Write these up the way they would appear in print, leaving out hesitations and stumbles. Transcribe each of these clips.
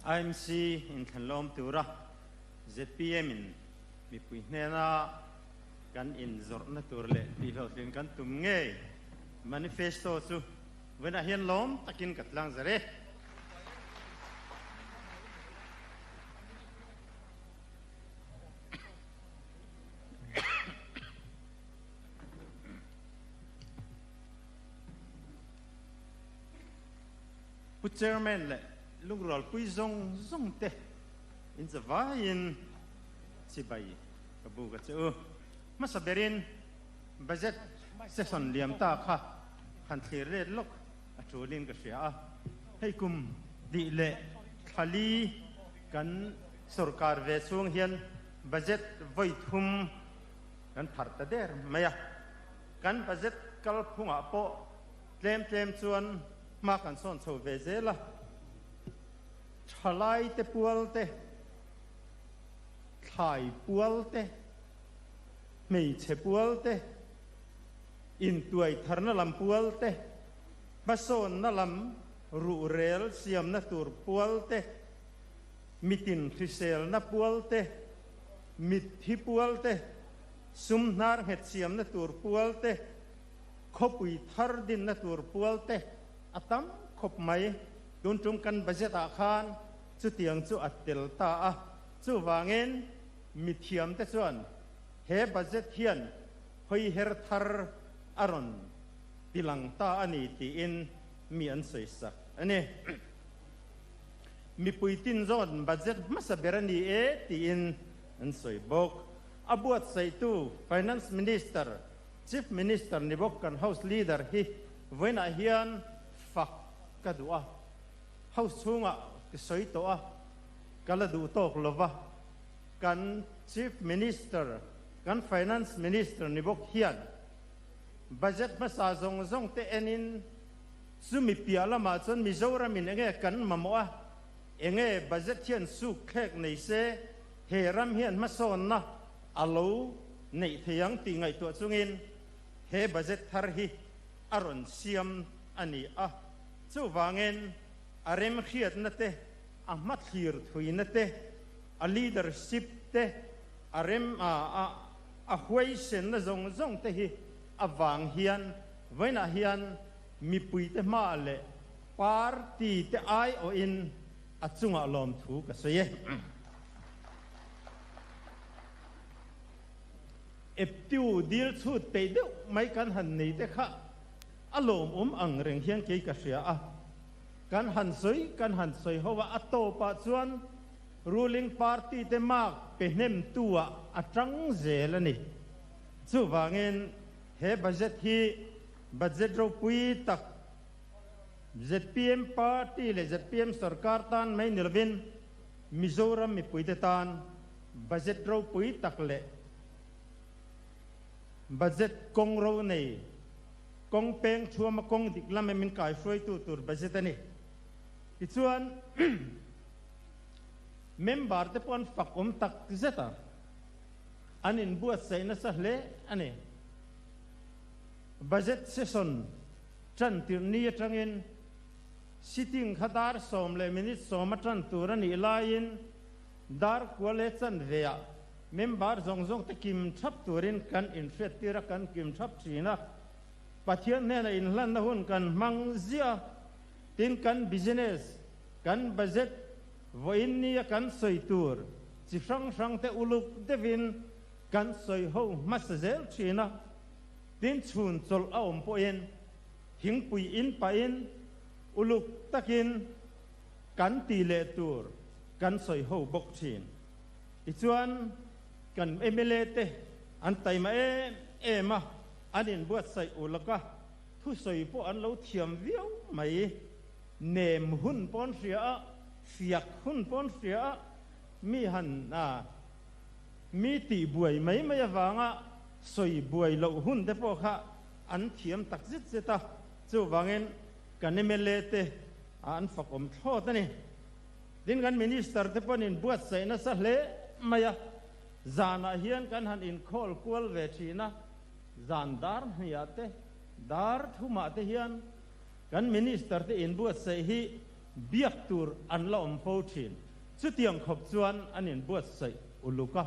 IMC inthlanlawm tura zpm in mipui hnena kan inzawrhna tur leh tihhlawhtlin kan tum ngei manifesto chu vawiinah hian lawm takin ka tlang zar e. Pu Chairman leh lungrualpui zawng zawng te in zavaiin chibai ka buk a che u. Hmasa berin Budget session liam ta kha han thlir let lawk a tulin ka hria a. Hei kum hnih leh thla li kan sorkar ve chhung hian Budget vawi thum kan pharh ta der mai a. Kan Budget kalphungah pawh Tlem tlem chuan hma kan sawn chho ve zel a, thalai te pual te, thlai pual te, hmeichhe pual te, intuai tharna lam pual te, hmasawnna lam ruhrel siamna tur pual te, mitin hriselna pual te, mitthi pual te, sum hnar nghet siamna tur pual te, Khawpui thar dinna tur pual te a tam khawp mai. Tun tum kan budget ah khan chutiang chu a tel ta a. Chuvangin mithiam te chuan he budget hian hawi her thar a rawn tilang ta a ni tiin mi an sawi sak a ni. Mipui tin zawn budget hmasa ber a ni e tiin an sawi bawk. A buatsaihtu Finance Minister Chief Minister ni bawk kan House Leader hi vawiinah hian fak ka duh a, House chhungah ka sawi tawh a, ka la duh tawk lo va, kan Chief Minister, kan Finance Minister ni bawk hian Budget hmasa zawng zawng te enin chumi piah lamah chuan Mizoramin enge kan mamawh a, enge Budget hian suk thlek nei se he ram hian hmasawnna a lo neih thei ang tih ngaihtuah chungin he budget thar hi a rawn siam a ni a. Chuvangin a remhriatna te, a hmathlir thuina te, a leadership te, a rem a a huaisenna zawng zawng te hi avang hian vawiinah hian mipuite hmaah leh party te aiawhin a chungah lawmthu ka sawi e. Eptiu dil chhut peih deuh mai kan han nei te kha a lawmawm ang reng hian kei ka hria a. Kan han sawi kan han sawi ho a, a tawpah chuan ruling party te mark pe hnemtu ah a tang zel a ni. Chuvangin he budget hi budget ropui tak zpm party leh zpm sorkar tan mai ni lovin Mizoram mipuite tan budget ropui tak leh budget kawng ro nei, kawng peng thuama kawng dik lama min kaihruaitu tur budget a ni. Tichuan, member te pawh an fak awm tak zet a, an inbuatsaih nasa hle a ni. Budget session tan tirh ni atangin Sitting kha dar sawm leh minute sawm a tan tur a nih laiin dar kua leh chanve ah member zawng zawng te kim thap turin kan inhriattir a, kan kim thap thin a. Pathian hnena inhlanna hun kan hmang ziah a, tin kan business, kan budget vawiin nia kan sawi tur chi hrang hrang te uluk deuhin kan sawi ho hmasa zel thin a, tin chhun chawlh a awm pawhin Thingpui in pahin uluk takin kan ti leh tur kan sawi ho bawk thin. Tichuan kan mla te an taima em em a, an inbuatsaih uluk a, thusawi pawh an lo thiam viau mai. Nem hun pawn hria a, fiak hun pawn hria a, mi han a mi tih buai mai mai avanga sawi buai loh hun te pawh kha An thiam tak zet zet a, chuvangin kan mla te an fakawm thlawt a ni. Tin, kan Minister te pawhin inbuatsaih nasa hle mai a, zanah hian kan han inkhawl kual ve thin a, zan dar hniah te, dar thumah te hian kan Minister te inbuatsaih hi biak tur an la awm fo thin. Chutiang khawp chuan an inbuatsaih uluk a,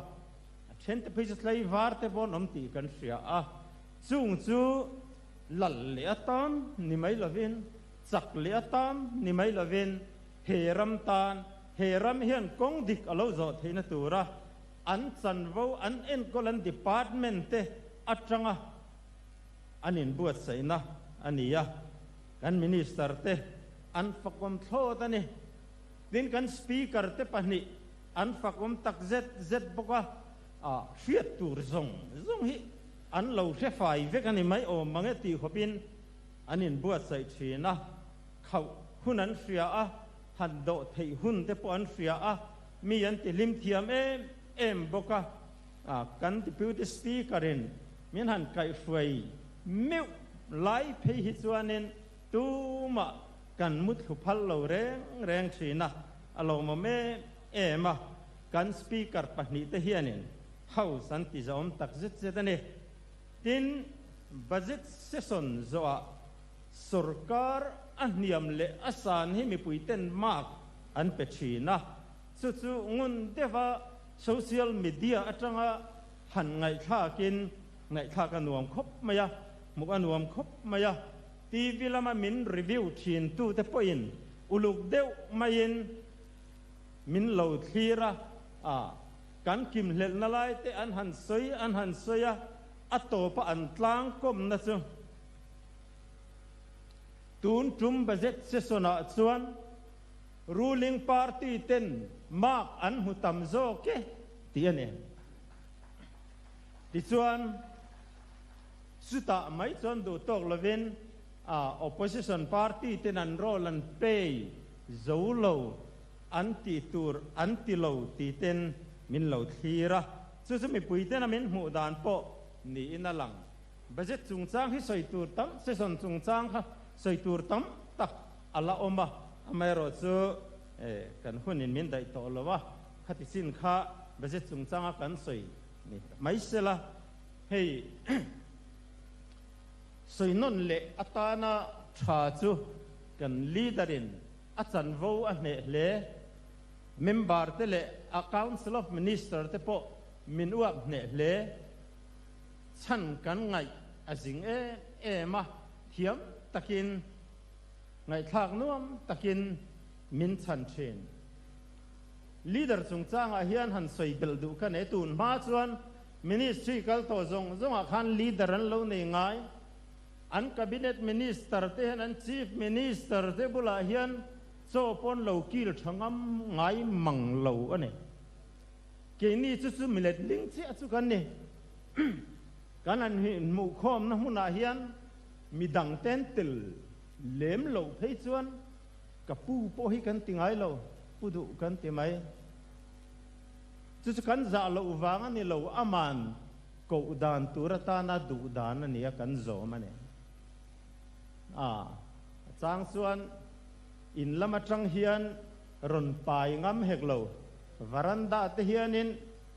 a thente phei chu tlei var te pawh an awm tih kan hria a, chung chu lal leh atan ni mai lovin, chak leh atan ni mai lovin he ram tan, he ram hian kawng dik a lo zawh theihna tura an chanvo, an enkawl an department te atanga an inbuatsaihna a ni a, kan Minister te an fakawm thlawt a ni. Tin, kan Speaker te pahnih an fakawm tak zet zet bawk a, hriat tur zawng zawng hi an lo hre fai vek a ni mai awm mang e tih khawpin an inbuatsaih thin a, khauh hun an hria a, han dawh theih hun te pawh an hria a, mi an ti hlim thiam em em bawk a. Kan Deputy Speaker-in min han kaihhruai meuh lai phei hi chuanin tumah kan muthlu phal lo reng reng thin a, a lawmawm em em a, kan Speaker pahnihte hianin House an ti zawm tak zet zet a ni. Tin, Budget Session zawhah sorkar a hniam leh a san hi mipuiten mark an pe thin a, Chu chu ngun deuha social media atanga han ngaihthlakin ngaihthlak a nuam khawp mai a, hmuh a nuam khawp mai a. TV lama min review thintute pawhin uluk deuh maiin min lo thlir a, a kan kimhlelhna lai te an han sawi an han sawi a, a tawpa an tlangkawmna chu tun tum budget session-ah chuan Ruling party ten mark an hmu tam zawk e tih a ni. Tichuan, chutah mai chuan duh tawk lovin opposition party ten an role an play zo lo, an tih tur an ti lo tih ten min lo thlir a. Chu chu mipui tena min hmuh dan pawh niin a lang. Budget chungchang hi sawi tur tam, session chungchang kha sawi tur tam tak A la awm a, amaherawhchu kan hunin min daih tawh lo a, khati chin kha budget chungchanga kan sawi ni mai sela, hei sawi nawn leh atana tha chu kan leader-in a chanvo a hneh hle, member te leh a Council of Minister te pawh min uap hneh hle, chhan kan ngaih a zing em em a, thiam takin. Ngaihthlak nuam takin min chhan thin. Leader chungchangah hian han sawi belh duh ka nei. Tun hma chuan Ministry kal tawh zawng zawngah khan leader an lo nei ngai. An Cabinet Minister te hian an Chief Minister te bulah hian chaw pawn lo kil tha ngam ngai mang lo a ni. Keini chu chu milet ling chiah chu kan ni. Kan han hmuhkhawmna hmunah hian Mi dang ten tel lem loh phei chuan ka pu pawh hi kan ti ngai lo, pu duh kan ti mai. Chu chu kan zah loh vang a ni lo, aman koh dan tur atana duh dan a nia kan zawm a ni. A chang chuan in lam atang hian rawn pai ngam hek lo, varanda te hianin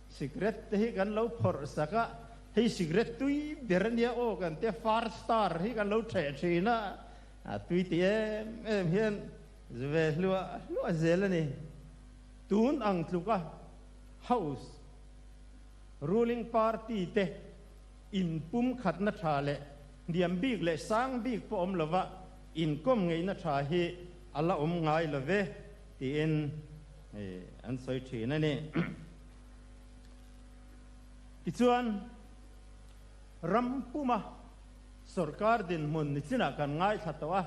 Sikret te hi kan lo phawrh sak a, hei sikret tui ber a nia aw kan tia far star hi kan lo theh thin a, a tui ti em em hian ve hluah hluah zel a ni. Tun ang tluka House ruling party te inpumkhatna tha leh hniam bik leh sang bik pawh awm lova inkawm ngeihna tha hi a la awm ngai lo ve tiin an sawi thin a ni. Tichuan, ram puma sorkar dinhmun ni chinah kan ngaithla tawh a,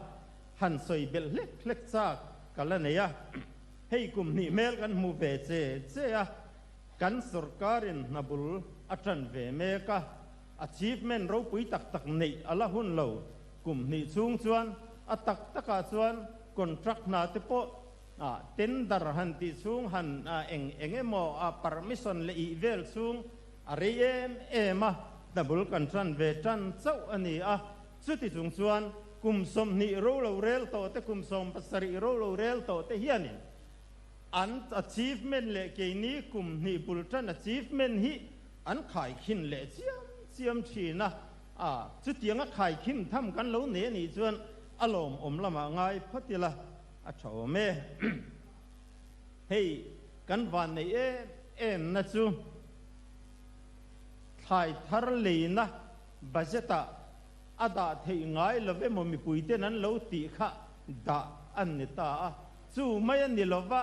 han sawi belh hlek hlek chak ka la nei a. Hei kum hnih hmel kan hmu ve che che a, kan sorkarin hna bul a tan ve mek a, achievement ropui tak tak neih a la hun lo. Kum hnih chhung chuan a tak takah chuan contract hna te pawh A tender han tih chhung han eng eng emaw a permission leh ih vel chhung a rei em em a, hna bul kan tan ve tan chauh a ni a. Chuti chung chuan kum 20 ro lo rel tawh te, kum 70 ro lo rel tawh te hianin an achievement leh keini kum hnih bul tan achievement hi an khaikhin leh chiam chiam thin a. A chutianga khaikhin tham kan lo nei a nih chuan a lawmawm lamah ngai phawt ila. a tha awm e. Hei kan van neih em em na chu thlai thar leina budget ah a dah theih ngai lo emaw mipui ten an lo tih kha dah an ni ta a. Chu mai a ni lova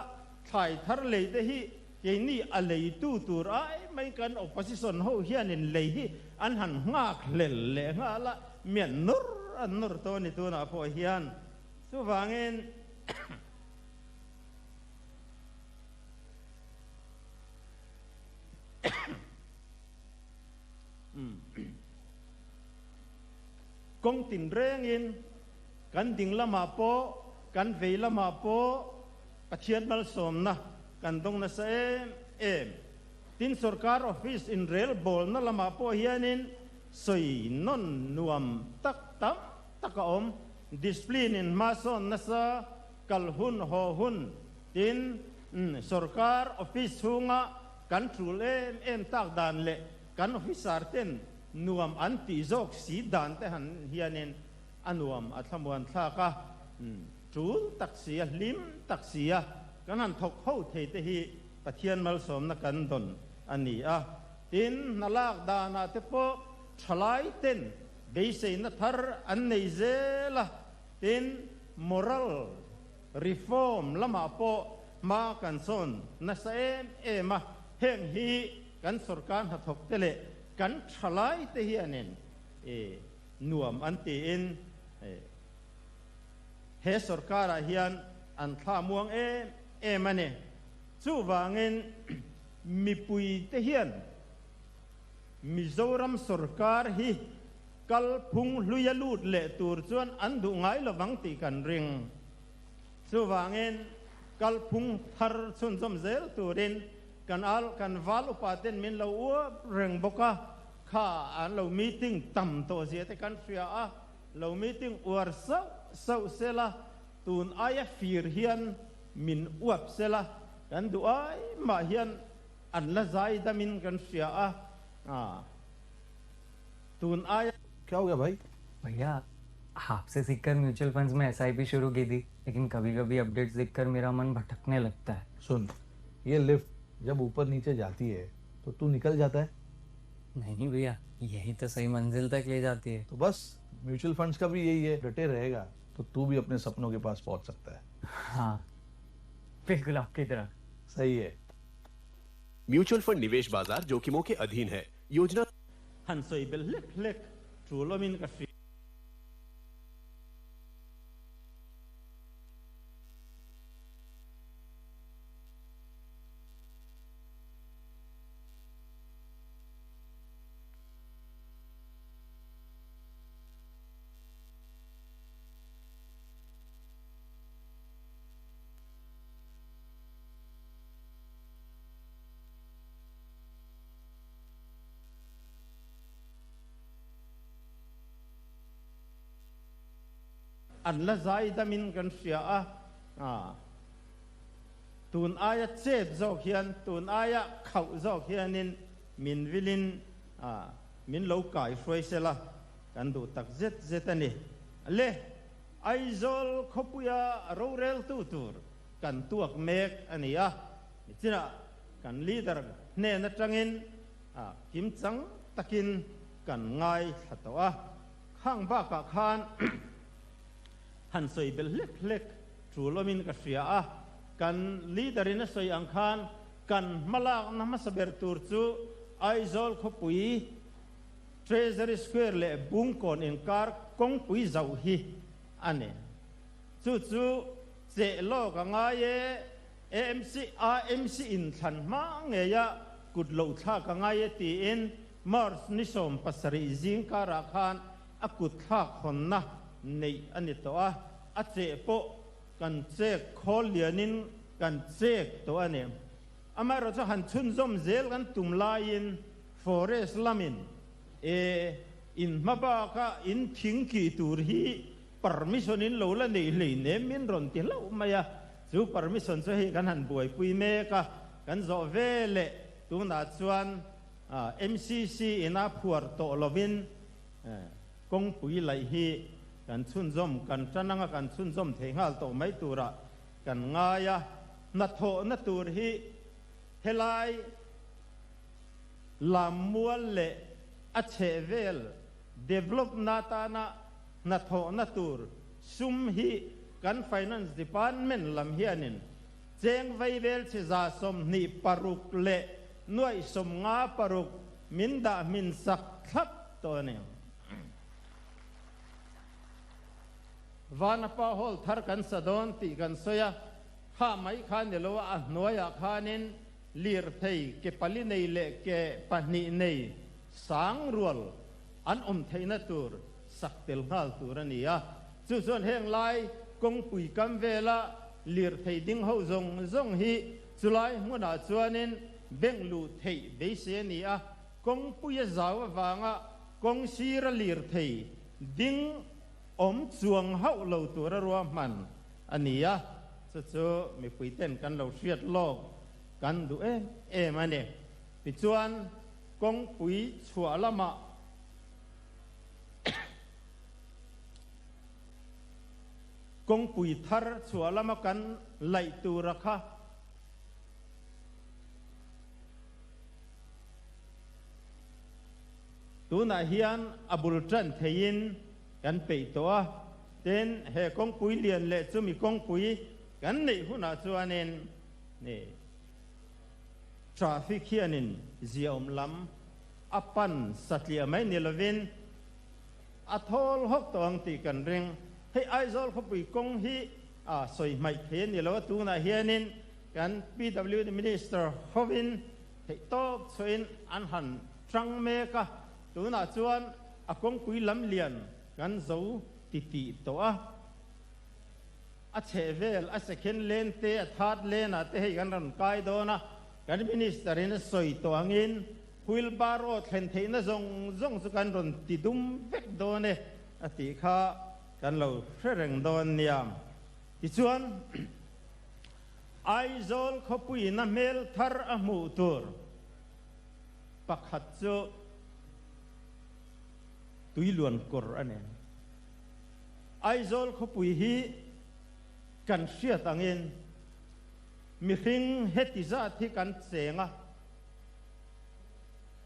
thlai thar lei te hi keini a leitu tur ai mai kan opposition ho hianin lei hi an han nghak hlel leh nghal a, mian nawr an nawr tawh a ni tunah pawh hian. Chuvangin kawng tinrengin kan ding lamah pawh kan vei lamah pawh Pathian malsawmna kan dawng nasa em em. Tin sorkar office inrelbawlna lamah pawh hianin sawi nawn nuam tak tam tak a awm. Discipline in hmasawn nasa kal hun haw hun tin sorkar office chhunga kan tul em em tak dan leh kan officer ten nuam an tih zawk si dan te han hianin a nuam a thlamuan thlak a, tul tak si a, hlim tak si a kan han thawk ho thei te hi Pathian malsawmna kan dawn a ni a. Tin, hna lak danah te pawh thalai ten Beiseina thar an nei zel a, tin, moral reform lamah pawh hma kan sawn nasa em em a, heng hi kan sorkar hnathawkte leh kan thalaite hianin nuam an tiin he sorkarah hian an thla muang em em a ni. Chuvangin mipuite hian Mizoram sorkar hi kalphung hluia lut leh tur chuan an duh ngai lovang tih kan ring. Chuvangin kalphung thar chhunzawm zel turin kan al kan val upa ten min lo uap reng bawk a, kha an lo meeting tam tawh zia te kan hria a, lo meeting uar sauh sauh sela tun aia fir hian min uap sela kan duh ai mah hian An la zai damin kan hria a, a tun aia. Kya ho gaya bhai? भैया आपसे सीखकर mutual funds में SIP शुरू की थी लेकिन कभी कभी अपडेट्स देखकर मेरा मन भटकने लगता है सुन ये लिफ्ट जब ऊपर नीचे जाती है तो तू निकल जाता है नहीं भैया यही तो सही मंजिल तक ले जाती है तो बस म्यूचुअल फंड्स का भी यही है डटे रहेगा तो तू भी अपने सपनों के पास पहुंच सकता है हाँ बिल्कुल आपकी तरह सही है म्यूचुअल फंड निवेश बाजार जोखिमों के अधीन है योजना Han sawi belh hlek hlek tul awmin ka hria. An la zai damin kan hria a, tun aia chet zawk hian, tun aia khauh zawk hianin min vilin min lo kai hruai sela kan duh tak zet zet a ni. Le, Aizawl khawpuia roreltu tur kan tuak mek a ni a, nichinah kan leader hnen atangin kimchang takin kan ngaithla tawh a, khang bakah khan han sawi belh hlek hlek tul awmin ka hria a, kan leader in a sawi ang khan kan hmalakna hmasa ber tur chu Aizawl khawpui Treasury Square leh Bungkawn inkar kawngpui zauh hi a ni. Chu chu cheh lawk a ngai e, AMC AMC inthlan hma ngeia kut loh thlak a ngai e tiin March ni 17 zing karah khan a kut thlak hawnna neih a ni tawh a, a cheh pawh kan chek khawl lianin kan chek tawh a ni. Amaherawhchu han chhunzawm zel kan tum laiin Forest lamin e in hma baka in thing kih tur hi permission in lo la nei hlei nem min rawn ti hlauh mai a, chu permission chu hei kan han buaipui mek a, kan zawh ve leh tunah chuan MCC ina phuar tawh lovin kawngpui laih hi kan chhunzawm kan tan anga kan chhunzawm thei nghal tawh mai turah. kan ngai a, hnathawhna tur hi helai lammual leh a chhehvel develop-na atana hnathawhna tur sum hi kan Finance Department lam hianin cheng veivel chi 26 leh 56 min dah hmin sak thlap tawh a ni. Vanapa Hall thar kan sa dawn tih kan sawi a, kha mai kha ni lo a, a hnuaiah khanin lirthei ke pali nei leh ke pahnih nei sang rual an awm theihna tur sak tel nghal tur a ni a. Chu chuan heng lai kawngpui kam vela lirthei ding ho zawng zawng hi chulai hmunah chuanin bank luh theih beisei a ni a, kawngpui a zau avanga kawng sira lirthei ding awm chuang hauh lo tura ruahman a ni a, chu chu mipuiten kan lo hriat lawk kan duh em em a ni. Tichuan, kawngpui chhuah lamah kawngpui thar chhuah lama kan laih tura kha Tunah hian a bul tan theiin kan peih tawh a, tin he kawngpui lian leh chumi kawngpui kan neih hunah chuanin ni traffic hianin ziaawm lam a pan satliah mai ni lovin a thawl hawk tawh ang tih kan ring. Hei Aizawl khawpui kawng hi a sawi hmaih thei a ni lo a, tunah hianin kan PWD Minister hovin Theihtawp chhuahin an han tang mek a, tunah chuan a kawngpui lam lian kan zo titih tawh a. A chhehvel, a second lane te, a third lane ah te hei kan rawn kai dawn a, kan Minister in a sawi tawh angin wheelbarrow thlen theihna zawng zawng chu kan rawn ti dum vek dawn e a tih kha kan lo hre reng dawn nia. Tichuan. Aizawl khawpuiin a hmel thar a hmuh tur pakhat chu Tuiluan kawr a ni. Aizawl khawpui hi kan hriat angin mihring heti zat hi kan cheng a,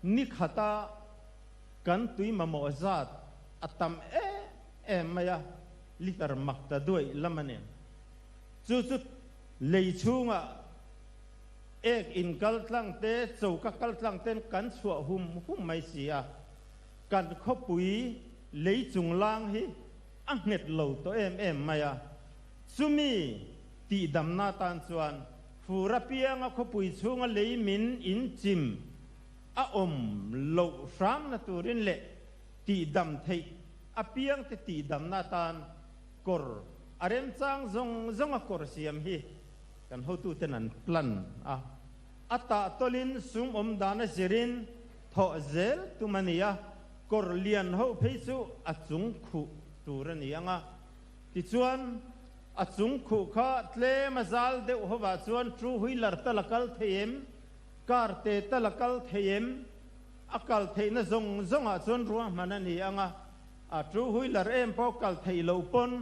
ni khata kan tui mamawh zat a tam em em mai a, liter mak ta duaih lam a ni. Chu chu lei chhungah ek in kal tlang te, choka kal tlang ten kan chhuah hum hum mai si a, kan khawpui lei chung lang hi a nghet lo tawh em em mai a. Chumi tihdamna tan chuan fur apianga khawpui chhunga lei min in chim a awm loh hramna turin leh tihdam theih apiang te tihdamna tan Kawr a remchang zawng zawnga kawr siam hi kan hotuten an plan a, a tahtawlin sum awm dan a zirin thawh zel tum a ni a, kawr lian ho phei chu a chung khuh tur a ni ang a, tichuan a chung khuh kha tlem a zal deuh hovah chuan two wheeler tal a kal thei em, car te tal a kal thei em, a kal theihna zawng zawngah chuan ruahman a ni ang a. A two wheeler em pawh kal theih loh pawn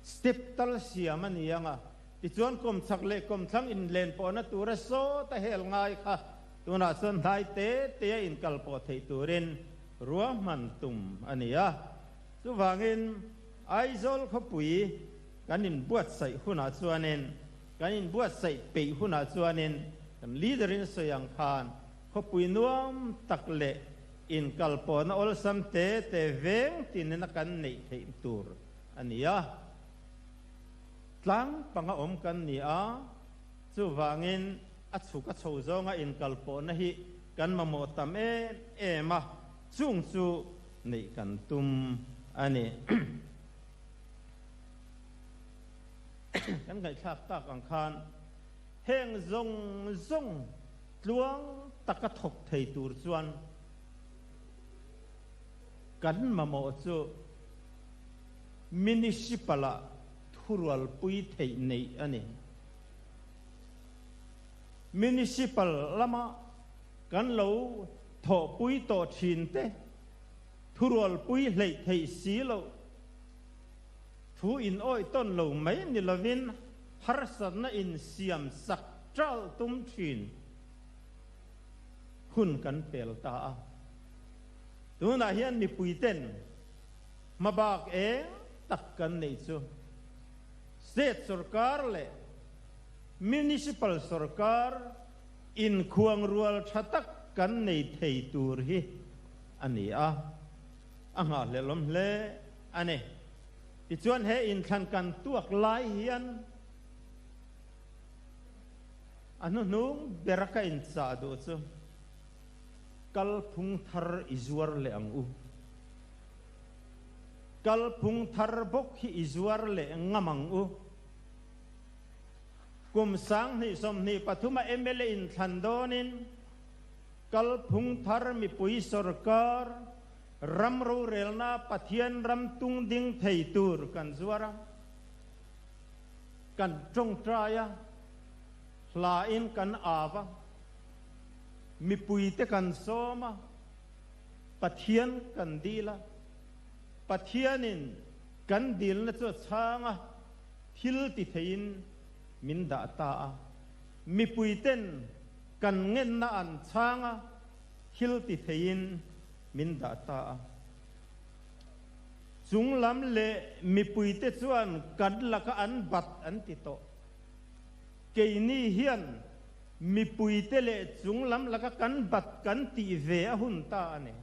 step tal siam a ni ang a, tichuan kawmchhak leh kawmthlang inlen pawhna tura sawt a hel ngai kha tunah chuan hnai te te a inkal pawh theih turin ruahman tum a ni a. Chuvangin Aizawl khawpui kan inbuatsaih hunah chuanin, kan inbuatsaih peih hunah chuanin kan leader in sawi ang khan khawpui nuam tak leh Inkalpawhna awlsam te te veng tinin a kan neih theih tur a ni a. Tlang panga awm kan ni a, chuvangin a chhuk a chho zawnga inkalpawhna hi kan mamawh tam em em a, chung chu neih kan tum a ni. Kan ngaihthlak tak ang khan heng zawng zawng Tluang taka thawk thei tur chuan kan mamawh chu Municipal-ah thurualpui theih neih a ni. Municipal lama kan lo thawhpui tawh thin te thurualpui hleih theih si loh. Thu in awih tawn lo mai ni lovin harsatna in siam sak ṭalh tum ṭhin hun kan pel ta a. Tunah hian mipuiten hmabak eng tak kan neih chu State sorkar leh Municipal sorkar inkhuangrual ṭha tak kan nei thei tur hi a ni a, a nghahhlelawm hle a ni. Tichuan he inthlan kan tuak lai hian a hnuhnung bera ka inchah duh chu kalphung thar i zuar leh ang u. Kalphung thar bawk hi i zuar leh ngam ang u. Kum 2023 a mla inthlan dawnin kalphung thar mipui sorkar Ram rorelna Pathian ram tung ding thei tur kan zuar a, kan tawngtai a, hlain kan av a, mipuite kan sawm a, Pathian kan dil a, Pathianin kan dilna chu a chhang a, thil ti theiin min dah ta a, mipuiten kan ngenna an chhang a, thil ti theiin min dah ta a. Chung lam leh mipuite chuan kan laka an bat an ti tawh. Keini hian mipuite leh chung lam laka kan bat kan tih ve a hun ta a ni.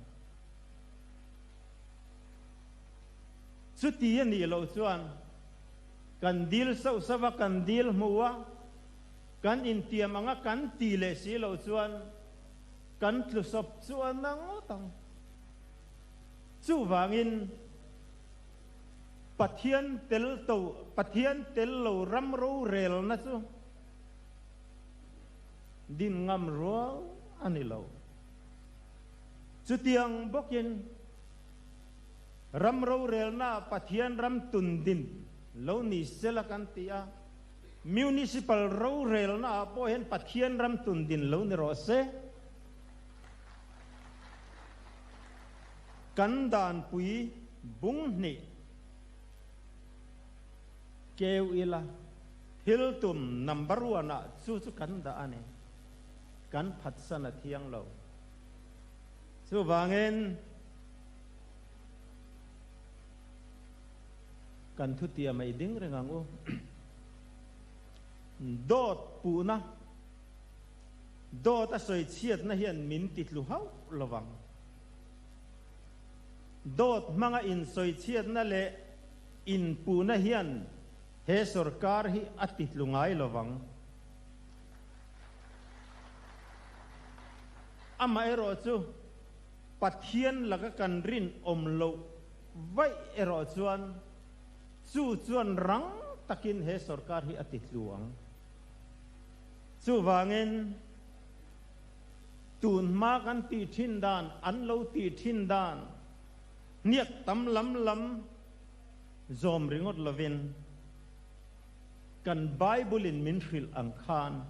Chuti a nih loh chuan kan dil sauh sauh a, kan dil hmu a, kan intiam anga kan ti leh si loh chuan Kan tlusawp chu a na ngawt ang. Chuvangin Pathian tel to Pathian tel lo ram rorelna chu din ngam rual a ni lo. Chutiang bawkin ram rorelna Pathian ram tun din lo ni sela kan ti a. Municipal rorelna ah pawh hian Pathian ram tun din lo ni rawh se. Kan danpui bung hnih keu ila thil tum number one ah chu chu kan dah a ni. Kan phatsan a thiang lo. Chuvangin Kan thutia mai ding reng ang u. Dawt puhna, dawt a sawi chhiatna hian min ti tlu hauh lo vang. Dawt hmanga insawi chhiatna leh inpuhna hian he sorkar hi a ti tlu ngai lo vang. Amaherawhchu, Pathian laka kan rinawm loh Vaih erawh chuan chu chuan rang takin he sorkar hi a ti tlu ang. Chuvangin tun hma kan tih thin dan, an lo tih thin dan hniak tam lam lam zawm ringawt lovin kan Bible in min hrilh ang khan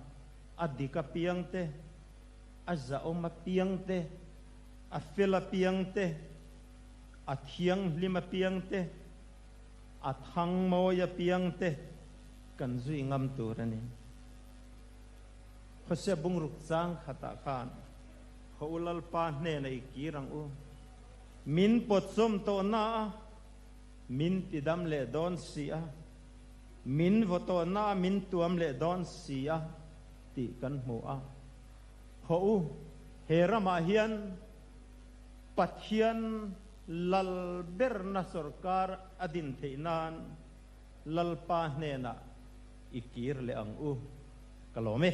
a dik apiang te, a zahawm apiang te, a fel apiang te, A thianghlim apiang te, a thangmawi apiang te kan zui ngam tur a ni. Hosea bungruk chang khatah khan Khaw u Lalpa hnena i kir ang u. Min pawtsawm tawh na a, min tidam leh dawn si a, min vaw tawh na a, min tuam leh dawn si a tih kan hmu a. Khaw u, he ramah hian Pathian lal berna sorkar a din theih nan Lalpa hnenah i kir leh ang u. Ka lawm e.